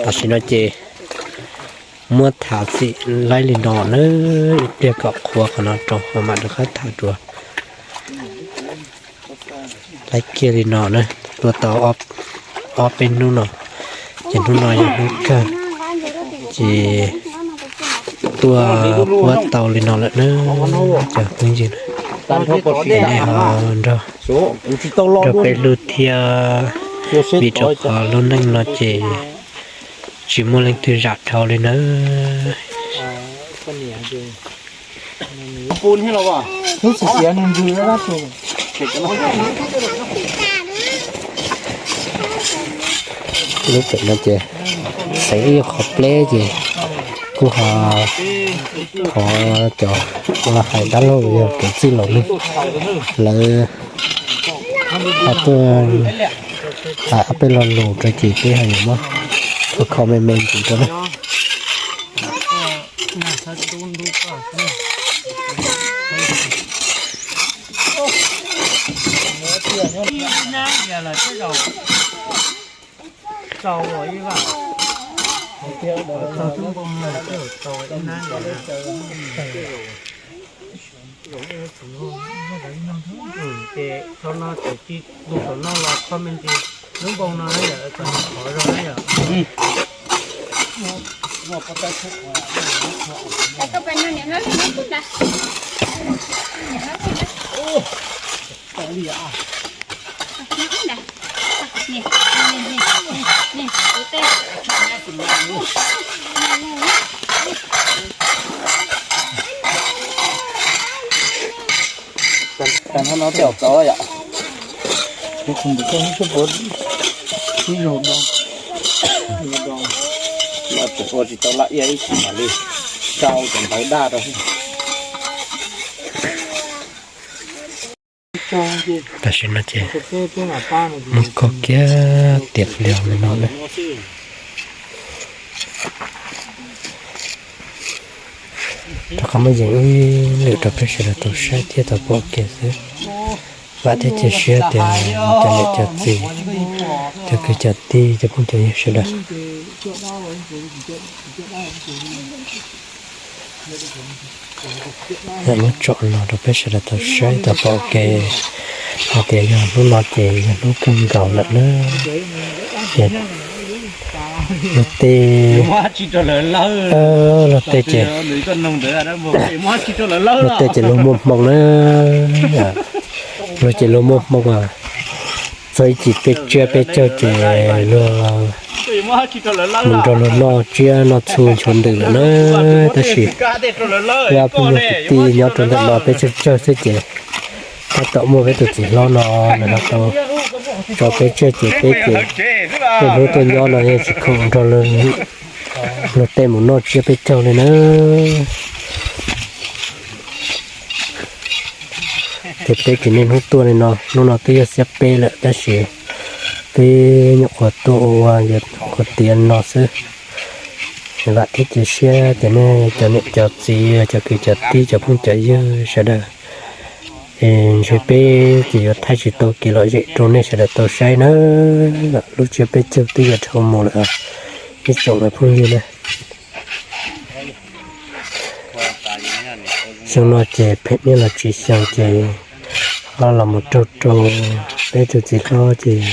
Tam sim no ces muab thav txim laib li no na, ib pliag kom qhuav qhov no rau ho mam rov qab thav dua. Laib kiag li no na, tua tau ob peb hnub no, ces hnub no yog hnub kawg, ces tua puab tau li no lawm na, cov phooj ywg. Nej ho nrog peb hlub thiab, vim rau qhov lub neej no ces tsis muaj leej twg zam dhau li na. Lub pem no ces xeev ib qhov pleb ces kuj ho thov cov ua hais dab laug yog kev txwj laus neeg lawv ho tuaj hais ob peb lo lus rau ces peb ho yuav muab kho kho me me ntxiv rau na. Ces thaum no ces tsis tus saum no los kho me ntsis lub npoo no na yom, kom nws qhuav zog na yom. Tam no tej zaum txawv yom. Ib zaug do, ua tsis tau laj iab ib txhis mam li rau cov ntawv daj rau. Tam sim no ces muab kho kiag tiav lias li no na. Rov qab muab yees ib lwm rau peb sawv daws tau saib thiab tau pom kev xwb. Vam thiab cia siab tias cov niam cov txiv, cov kwv cov tij, cov phooj cov ywg sawv daws muab tsom los rau peb sawv daws tau saib tau pom kev hais tias yog hnub no ces yog hnub kawg nkaus lawm na. Ces luag tej, luag tej ces, luag tej ces luag muaj hmoo na, luag ces luag muaj hmoo, txog ib chim peb tsiab peb caug ces luag mus nrog luag noj tsiab noj txhuv nchuav ntws lawm na. Tab sis peb ob peb nyuag kwv tij nyob rau ntawm no peb tsawg tsawg xwb ces tab tom muaj peb tus txiv hlob no nws ho tau tso peb tseg ces peb ces muaj hnub tuaj nyob no yeej tsis khoom nrog luag tej mus noj tsiab peb caug li na. Ces peb tsis niaj hnub tuaj li no, hnub no twb yog xiab peb lawm tab sis peb nyuam qhuav tuaj ua yuav qhuav tiav no xwb. Vam thiab cia siab tias nej cov niam cov txiv, cov kwv cov tij, cov phooj cov ywg sawv daws, es ntshe peb ces yuav thaij tsis tau kev lom zem rau nej sawv daws tau saib na. Lub tsiab peb caug twb yuav dhau mus lawm ib tsoom phooj ywg na. Xyoo no ces phem nyiaj los tsis xyaw ces ho los mus raug rau peb tus txiv hlob ces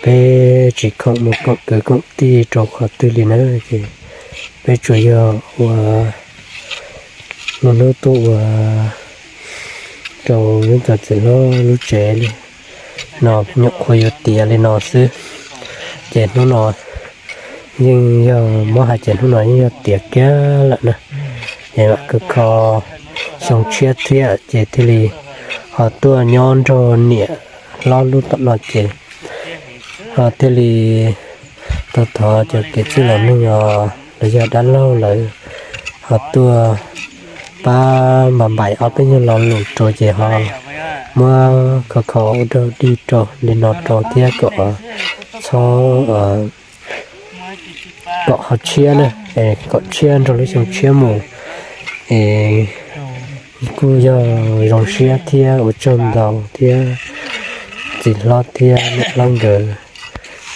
peb tsis khoom mus koom kwv koom tij rau qhov twg li na. Ces peb tsuas yog ua lub hnub tuaj ua rau lub cov txiv hlob lub tsev li no, nyuam qhuav yuav tiav li no xwb. Ces hnub no yeej yog muab hais ces hnub no yeej yog tiav kiag lawm na. Ces mam kho kho xyoo tshiab thiab ces thiaj li ho tuaj nyob nrog niam hlob lub tom no ces ho thiaj li tau thov cov kev txwj laus neeg os los yog dab laug lawv ho tuaj pab npam npaim ob peb nyuag lo lus rau ces ho muab kho kho ua dog dig rau li no rau thiab kom txhob, kom ho tshiab na, kom tshiab nrog lub xyoo tshiab mus es kuj yog zoo siab thiab ua tsaug ntau thiab. Txiv hlob thiab niam hlob nkawd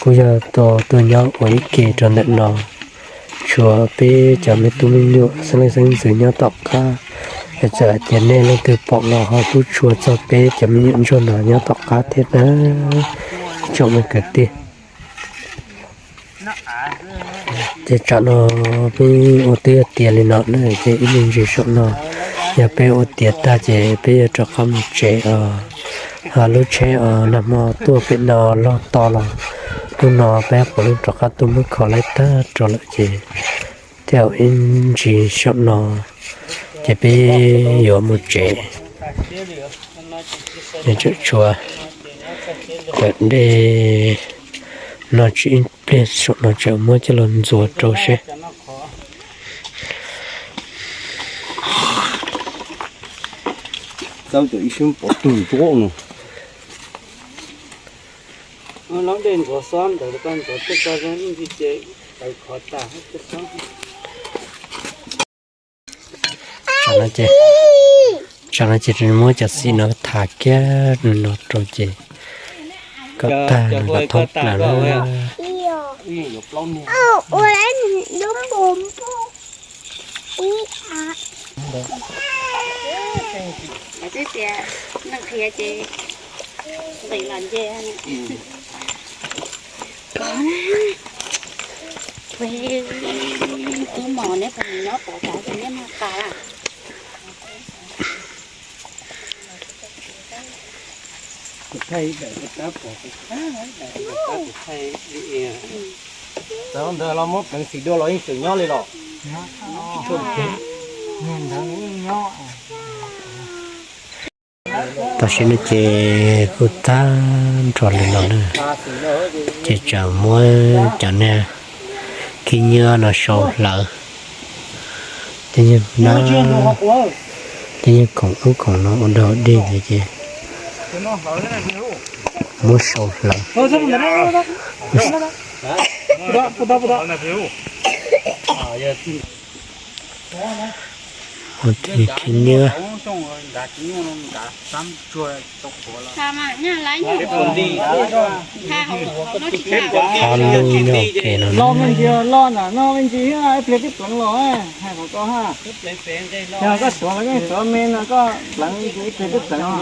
kuj yog tau tuaj nyob ua ib ke rau ntawm no, tshuav peb cov me tub me nyuam xeeb leej xeeb ntxwv nyob tom qab, es txawm hais tias nej leej twg pom los ho kuj tshua txog peb cov me nyuam ntsuag no nyob tom qab thiab na, ib tsoom me kwv tij. Ces tsam no peb ua twb tiav li no na, ces ib me ntsis saum no yog peb ua tiav tag ces peb yuav rov qab mus tsev os. Ho lub tsheb uas nag hmo tuaj pem no log to los, hnub no peb puav leej rov qab tuaj muab kho laib tag rau lawm ces thiaj ib ntsis saum no ces peb yuav mus tsev. Nws tseem tshuav ntawm dej no, tsis ib pliag saum no tseem muab coj los ntxuav rau seb. Txawb cov ib sab pov tug nruab no. Lub dej ntxuav xob ntawd, koj ntxuav tej ko ib ntsis ces tawv khov tas. Tsam no ces, tsam no ces muab cov xim no tham kiag no rau ces kom tag nws los thoob plaws na. Twb tias neeg qhia ces nqis los nce. Koj na, tub mos neb puas nyob tod tas ces neb mag tas lawm. Thaij ib daim koj tab pom, tab pom thaij. Txawm ntawd los muab pleev xim dua los yeej tseem nyob li los. Tam sim no ces kuj tag nrho li no na, ces tseem muab cov niag khib nyiab no sau hlawv. Ces yeej na, ces yeej khoom ub khoom no ua dog dig ntawd ces muab sau hlawv. Ua khib nyiab. Ob lub nyob ua ke no. Los me ntsis, los nram no me ntsis, ib pliag twb pleev los, hais kom koj ha. Yog koj tuav los koj tuav me no, koj pleev ib pliag twb pleev los.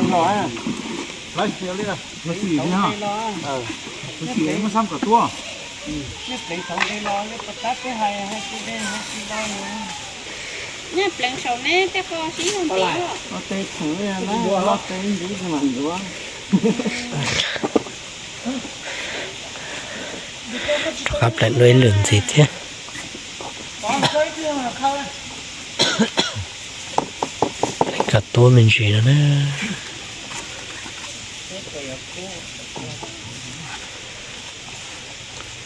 Neb pleev saum neb tej qo sib nrhiav. Qhov tes tseem li no, qhov tes ntxiv tsis mam ntxuav. Rov qab pleev dua ib lwm ntxiv thiab. Pleev kom tuab me ntsis no na.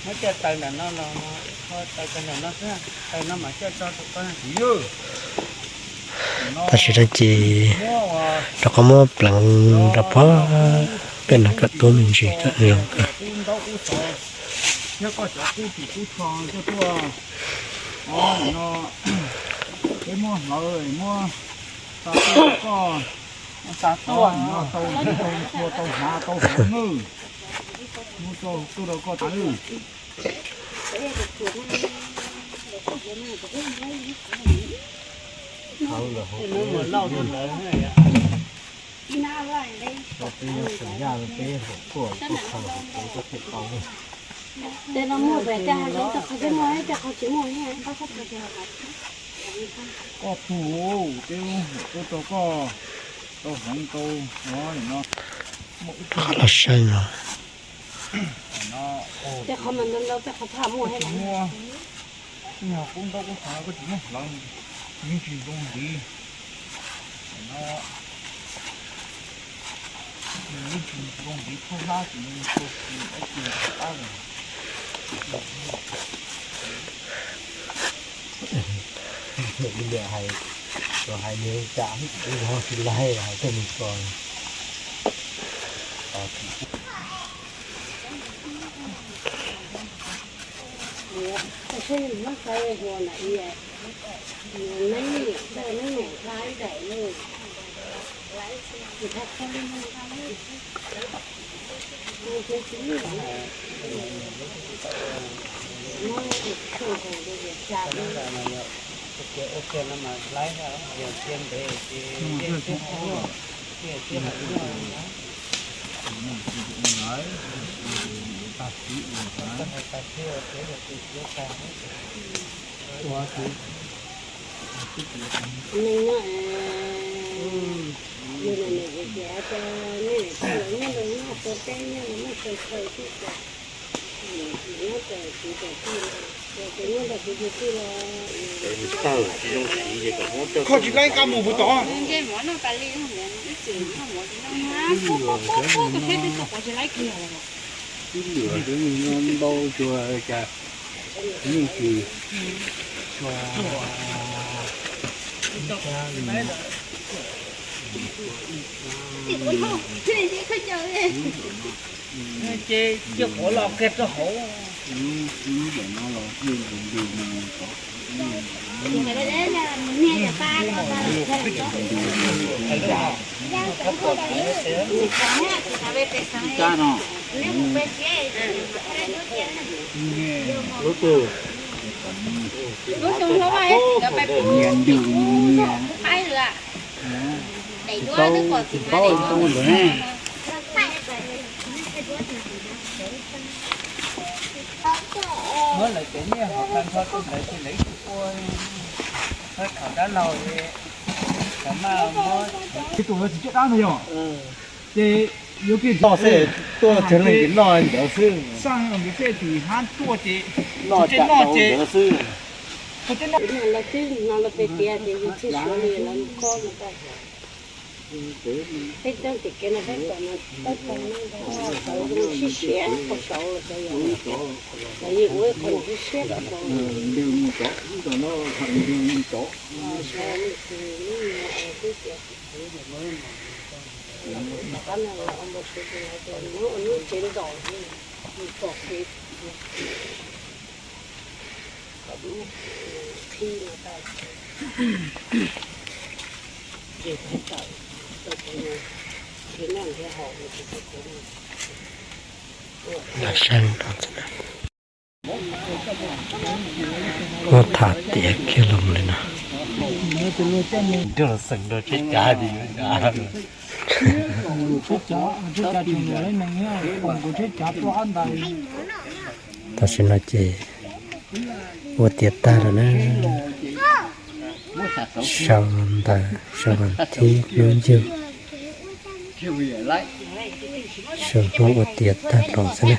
Muab coj taws ntawm no los, taws ntawm no xwb, taws no mam coj tso rau koj. Tam sim no ces rov qab muab pleev rau pem no kom tuab me ntsis kom zoo. Yog koj cov qub ris qub tsho coj tuaj, no peb muab hlawv muab xa tuaj rau koj, xa tuaj no tau tau tshua tau hnav tau hov nawb, muab tso tuaj rau koj tau. Hlawv lawm hauv peb, peb nyob tseem yaj peb hauv tuaj tuaj khaws hauv peb tuaj them tau. Koj pug, peb tuaj rau koj tau hloov tau no. Los saib no. Tej qhov mas ntau ntau, tej qhov phaj muaj thiab. Koj yog qub ntaub qub xov koj tsis muab hlawv, yeej tsis zoo ntiv. No, yeej tsis zoo ntiv, thaub hlab tsis zoo, tsis dab tsi rov qab los. Hais, hais li cas tsis laig, hais tej li ko. Neeg nyob, yus niam niam txiv txiv hais tias nej niam tij los nyob rau nyob tua teb nyob los muaj chaw chaw xwb ces nyob rau txiv rau tij, ces nyob rau txiv rau tij los. Koj tsis laib nqa mus puas tod? Ib lwm tus nws noj ntau tsuag cas yeej tsis tshua. Ces cia qhuav los kiag rau hauv. Lub xyoo hlob, nyias ntim nyias, tsis paub tsis paub tau ntawd ne. Muab lawv cov nyiaj hauv tag nrho rau lawv ces lawv tsis ua, thaum dab laug thaum maj muab. Ces tus txiv caj dab no yog, ces yuav kis toj xwb, tuaj tsev neeg ces noj ntawd xwb, xaj ntawd xwb, tim hab tuaj ces noj ces noj ces ntawd xwb. Lawv twb no lawv pem tias ces yus tsis suav li lawv kob no. Peb coob tim kev no peb tom no, peb tom no tau zoo siab siab puas saud los cov yog, los yeej ua ib qho zoo siab siab puas saud. Tom qab no ua npau suav ces lawv tias muab ua lub tsev nkaus, pom kev. Muab tham tiav kiag los li no. Nrog los xeem nrog tsheb cav li. Tam sim no ces ua tiav tag lawm na. Sau ntawv, sau vas thib, hnub nyoog, sau hnub ua tiav tag los xwb na.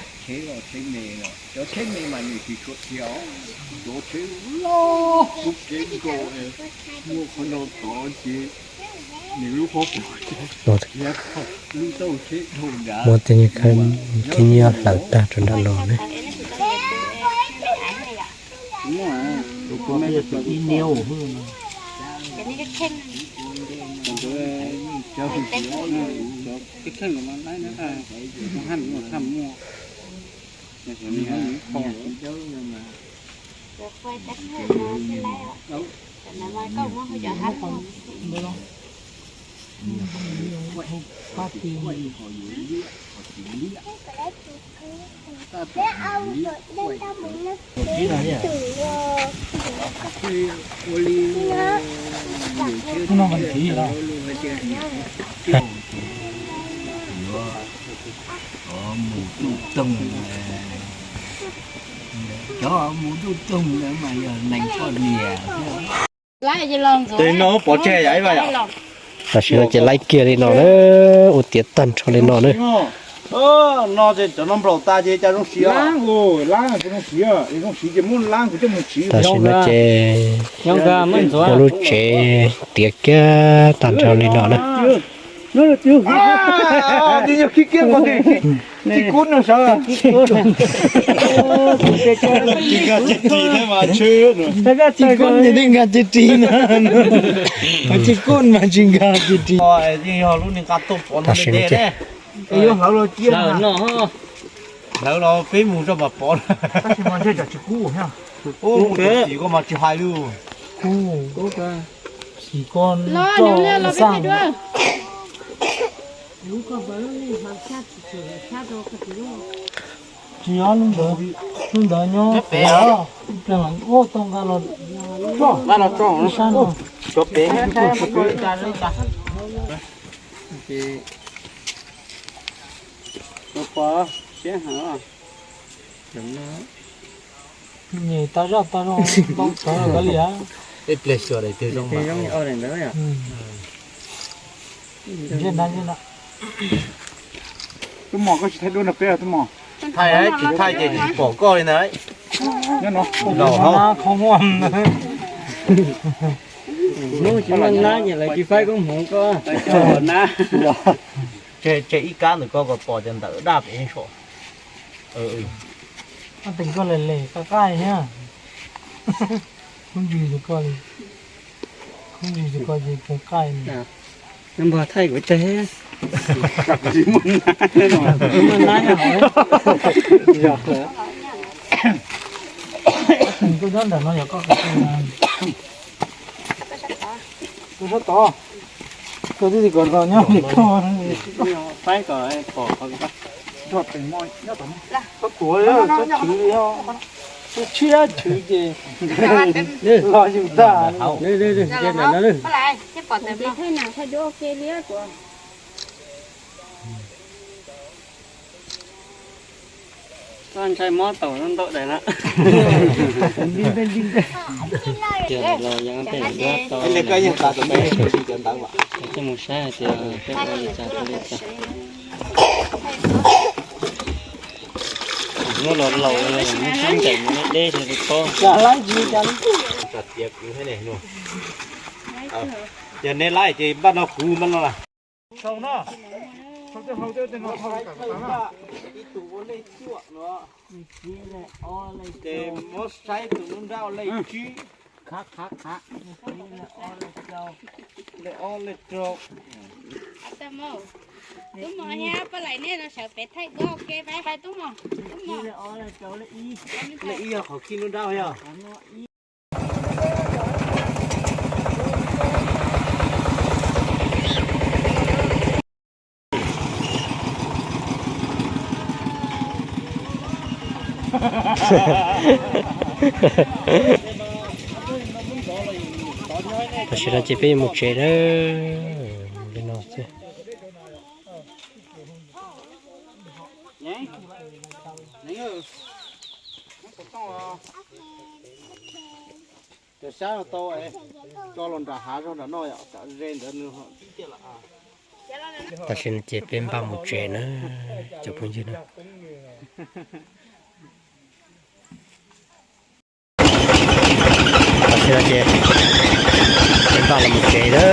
Muab tej nyuag khib nyiab hlawv tag rau nram no ne. Cov mus ntuj toog ntawd mas yog neeg poj niam. Tes no pov tseg yom, ib vaj yom. Tam sim no ces laib kiag li no na, ua tiav tag nrho li no na. No ces cov no nplaum tas ces cas zoo siv, zoo siv ces muab lab kuv coj mus siv. Tam sim no ces ua lub tsev tiav kiag tag nrho li no na. Tsis kub no sav. Tsis nkag ceg ris na. Tsis kub mas tsis nkag ceg ris. Yeej yog lub neeg nqa tuaj pov no. Tam sim no ces hlawv los peb mus tso mam pov. Tab sis mas ntshe tsam tsis kub thiab. Ub, tus xim ko mas tsis hais li. Xim ko loj xaj. Tsis yog lub ntawd, lub ntawd nyob pem os, ib pliag los ua tau nqa los, nqa los tso ib sab no. Nyem tau zoj tau zoo, tau txawv los kav liam. Ib pliag xyuas daim twg zoo mas. Ntsej nab ntsej nab. Tub Mos, koj tsis thaij duab nrog peb os Tub Mos? Thaij tsis thaij ces tsis pom koj li ntawd. Nyob no. Laus hauv. Qhov muag. Hnub tsis muaj nab ces lawv tsis faib koob hmoov koj. Tseg ib kab ntawm koj kom pom cov ntawm daj pem so. Teem koj lem lem qab qaij thiab. Khub ntswg rau koj li, khub ntswg rau koj ces kawg qaij li. Npog thaij kuv tseg. Koj nyob ntawm no yog koj. Koj sab tod, koj twb tsis kom nrog nyob li koj. Faib kom pom qhov koj. Nrog teem mo nyob tom no. Koj tuav, koj chwv, koj tshiab chwv ces los yus tag. Koj ntshai mob taum ntau daim na. Tias los yog peb duab tau, koj mus saib hais tias peb ua li cas ua li cas. Muab los laus los muab sib ncaim mus deb deb li pob. Yog neb laib ces npaj no kuv npaj no las. Sau no, sau tej hlau tej no, ib tug ua lej cuaj no, ces muab saib tus nruab nrab ua lej tsib, lej ob lej rau. Tub Mos thiab Paj Laim nej los sawv pem thaij duab ua ke, tub Mos. Lej ib yog qhov khij nruab nrab yog. Tam sim no ces peb yuav mus tsev na, li no xwb. Cov sab no tau tso los nram hav zog nram no yom, tam ze ntawd nws. Tam sim no ces peb npaj mus tsev na, cov phooj ywg na. Tam sim no ces peb npaj los mus tsev na.